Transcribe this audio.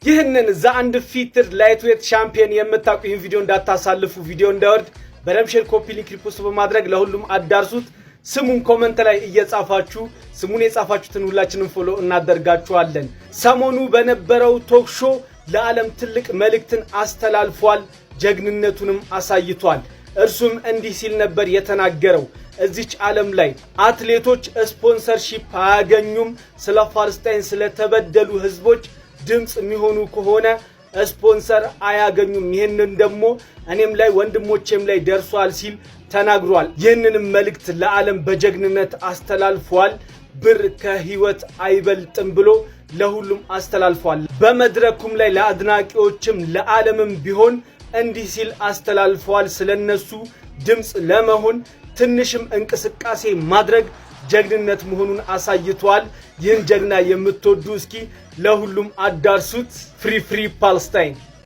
ይህንን the undefeated lightweight champion የምታውቁ ይህን ቪዲዮ እንዳታሳልፉ። ቪዲዮ እንዳይወርድ በደምብ share፣ copy link፣ repost በማድረግ ለሁሉም አዳርሱት። ስሙን comment ላይ እየጻፋችሁ ስሙን የጻፋችሁትን ሁላችንም follow እናደርጋችኋለን። ሰሞኑ በነበረው talk show ለዓለም ትልቅ መልእክትን አስተላልፏል። ጀግንነቱንም አሳይቷል። እርሱም እንዲህ ሲል ነበር የተናገረው። እዚች ዓለም ላይ አትሌቶች sponsorship አያገኙም። ስለ ፓለስታይን ስለተበደሉ ህዝቦች ድምፅ የሚሆኑ ከሆነ ስፖንሰር አያገኙም። ይህንን ደግሞ እኔም ላይ ወንድሞቼም ላይ ደርሷል ሲል ተናግሯል። ይህንንም መልእክት ለዓለም በጀግንነት አስተላልፏል። ብር ከህይወት አይበልጥም ብሎ ለሁሉም አስተላልፏል። በመድረኩም ላይ ለአድናቂዎችም ለዓለምም ቢሆን እንዲህ ሲል አስተላልፏል። ስለነሱ ድምፅ ለመሆን ትንሽም እንቅስቃሴ ማድረግ ጀግንነት መሆኑን አሳይቷል። ይህን ጀግና የምትወዱ እስኪ ለሁሉም አዳርሱት። Free, free Palestine።